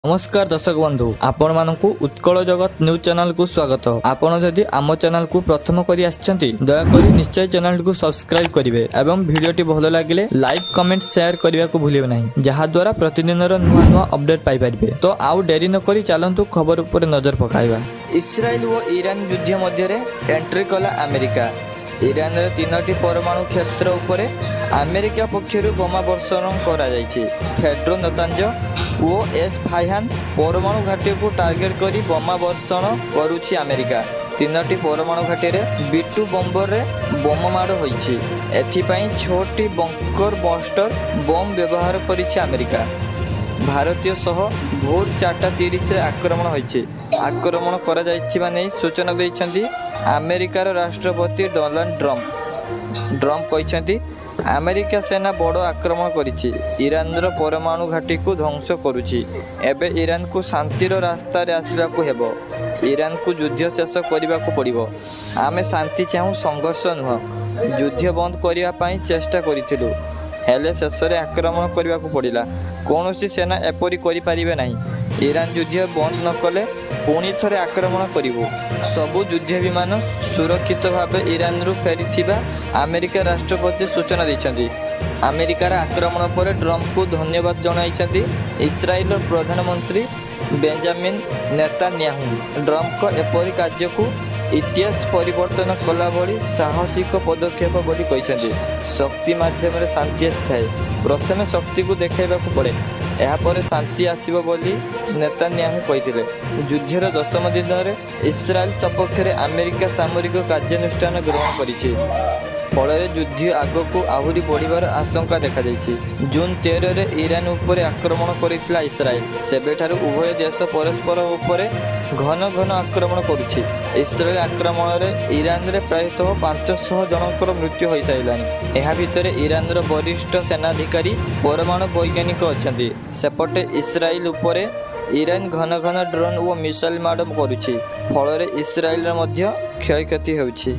ନମସ୍କାର ଦର୍ଶକ ବନ୍ଧୁ, ଆପଣମାନଙ୍କୁ ଉତ୍କଳ ଜଗତ ନ୍ୟୁଜ୍ ଚ୍ୟାନେଲକୁ ସ୍ୱାଗତ। ଆପଣ ଯଦି ଆମ ଚ୍ୟାନେଲକୁ ପ୍ରଥମ କରି ଆସିଛନ୍ତି, ଦୟାକରି ନିଶ୍ଚୟ ଚ୍ୟାନେଲଟିକୁ ସବସ୍କ୍ରାଇବ୍ କରିବେ ଏବଂ ଭିଡ଼ିଓଟି ଭଲ ଲାଗିଲେ ଲାଇକ୍, କମେଣ୍ଟ, ସେୟାର କରିବାକୁ ଭୁଲିବେ ନାହିଁ, ଯାହାଦ୍ୱାରା ପ୍ରତିଦିନର ନୂଆ ନୂଆ ଅପଡେଟ୍ ପାଇପାରିବେ। ତ ଆଉ ଡେରି ନକରି ଚାଲନ୍ତୁ, ଖବର ଉପରେ ନଜର ପକାଇବା। ଇସ୍ରାଏଲ ଓ ଇରାନ ଯୁଦ୍ଧ ମଧ୍ୟରେ ଏଣ୍ଟ୍ରି କଲା ଆମେରିକା। ଇରାନର ତିନୋଟି ପରମାଣୁ କ୍ଷେତ୍ର ଉପରେ ଆମେରିକା ପକ୍ଷରୁ ବୋମା ବର୍ଷଣ କରାଯାଇଛି। ଫୋର୍ଡୋ, ନତାଞ୍ଜ ଓ ଏସଫାହାନ ପରମାଣୁ ଘାଟିକୁ ଟାର୍ଗେଟ କରି ବୋମା ବର୍ଷଣ କରୁଛି ଆମେରିକା। ତିନୋଟି ପରମାଣୁ ଘାଟିରେ ବି-2 ବମ୍ବରରେ ବୋମା ମାଡ଼ ହୋଇଛି। ଏଥିପାଇଁ ଛଅଟି ବଙ୍କର ବଷ୍ଟର ବମ୍ ବ୍ୟବହାର କରିଛି ଆମେରିକା। ଭାରତୀୟ ସମୟ ଭୋର 4:30ରେ ଆକ୍ରମଣ ହୋଇଛି। ଆକ୍ରମଣ କରାଯାଇଥିବା ନେଇ ସୂଚନା ଦେଇଛନ୍ତି ଆମେରିକାର ରାଷ୍ଟ୍ରପତି ଡୋନାଲ୍ଡ ଟ୍ରମ୍ପ। ଟ୍ରମ୍ପ କହିଛନ୍ତି, ଆମେରିକା ସେନା ବଡ଼ ଆକ୍ରମଣ କରିଛି। ଇରାନର ପରମାଣୁ ଘାଟିକୁ ଧ୍ୱଂସ କରୁଛି। ଏବେ ଇରାନକୁ ଶାନ୍ତିର ରାସ୍ତାରେ ଆସିବାକୁ ହେବ। ଇରାନକୁ ଯୁଦ୍ଧ ଶେଷ କରିବାକୁ ପଡ଼ିବ। ଆମେ ଶାନ୍ତି ଚାହୁଁ, ସଂଘର୍ଷ ନୁହଁ। ଯୁଦ୍ଧ ବନ୍ଦ କରିବା ପାଇଁ ଚେଷ୍ଟା କରିଥିଲୁ, ହେଲେ ଶେଷରେ ଆକ୍ରମଣ କରିବାକୁ ପଡ଼ିଲା। କୌଣସି ସେନା ଏପରି କରିପାରିବେ ନାହିଁ। ଇରାନ ଯୁଦ୍ଧ ବନ୍ଦ ନ କଲେ ପୁଣି ଥରେ ଆକ୍ରମଣ କରିବୁ। ସବୁ ଯୁଦ୍ଧ ବିମାନ ସୁରକ୍ଷିତ ଭାବେ ଇରାନରୁ ଫେରିଥିବା ଆମେରିକା ରାଷ୍ଟ୍ରପତି ସୂଚନା ଦେଇଛନ୍ତି। ଆମେରିକାର ଆକ୍ରମଣ ପରେ ଟ୍ରମ୍ପଙ୍କୁ ଧନ୍ୟବାଦ ଜଣାଇଛନ୍ତି ଇସ୍ରାଏଲର ପ୍ରଧାନମନ୍ତ୍ରୀ ବେଞ୍ଜାମିନ୍ ନେତାନ୍ୟାହୁ। ଟ୍ରମ୍ପଙ୍କ ଏପରି କାର୍ଯ୍ୟକୁ ଇତିହାସ ପରିବର୍ତ୍ତନ କଲା ଭଳି ସାହସିକ ପଦକ୍ଷେପ ବୋଲି କହିଛନ୍ତି। ଶକ୍ତି ମାଧ୍ୟମରେ ଶାନ୍ତି ଆସିଥାଏ। ପ୍ରଥମେ ଶକ୍ତିକୁ ଦେଖାଇବାକୁ ପଡ଼େ, ଏହାପରେ ଶାନ୍ତି ଆସିବ ବୋଲି ନେତାନ୍ୟାହୁ କହିଥିଲେ। ଯୁଦ୍ଧର 10ମ ଦିନରେ ଇସ୍ରାଏଲ ସପକ୍ଷରେ ଆମେରିକା ସାମରିକ କାର୍ଯ୍ୟାନୁଷ୍ଠାନ ଗ୍ରହଣ କରିଛି। ଫଳରେ ଯୁଦ୍ଧ ଆଗକୁ ଆହୁରି ବଢ଼ିବାର ଆଶଙ୍କା ଦେଖାଦେଇଛି। ଜୁନ 13ରେ ଇରାନ ଉପରେ ଆକ୍ରମଣ କରିଥିଲା ଇସ୍ରାଏଲ। ସେବେଠାରୁ ଉଭୟ ଦେଶ ପରସ୍ପର ଉପରେ ଘନ ଘନ ଆକ୍ରମଣ କରୁଛି। ଇସ୍ରାଏଲ ଆକ୍ରମଣରେ ଇରାନରେ ପ୍ରାୟତଃ 500 ଜଣଙ୍କର ମୃତ୍ୟୁ ହୋଇସାରିଲାଣି। ଏହା ଭିତରେ ଇରାନର ବରିଷ୍ଠ ସେନାଧିକାରୀ, ପରମାଣୁ ବୈଜ୍ଞାନିକ ଅଛନ୍ତି। ସେପଟେ ଇସ୍ରାଏଲ ଉପରେ ଇରାନ ଘନ ଘନ ଡ୍ରୋନ୍ ଓ ମିସାଇଲ ମାଡ଼ କରୁଛି। ଫଳରେ ଇସ୍ରାଏଲର ମଧ୍ୟ କ୍ଷୟକ୍ଷତି ହେଉଛି।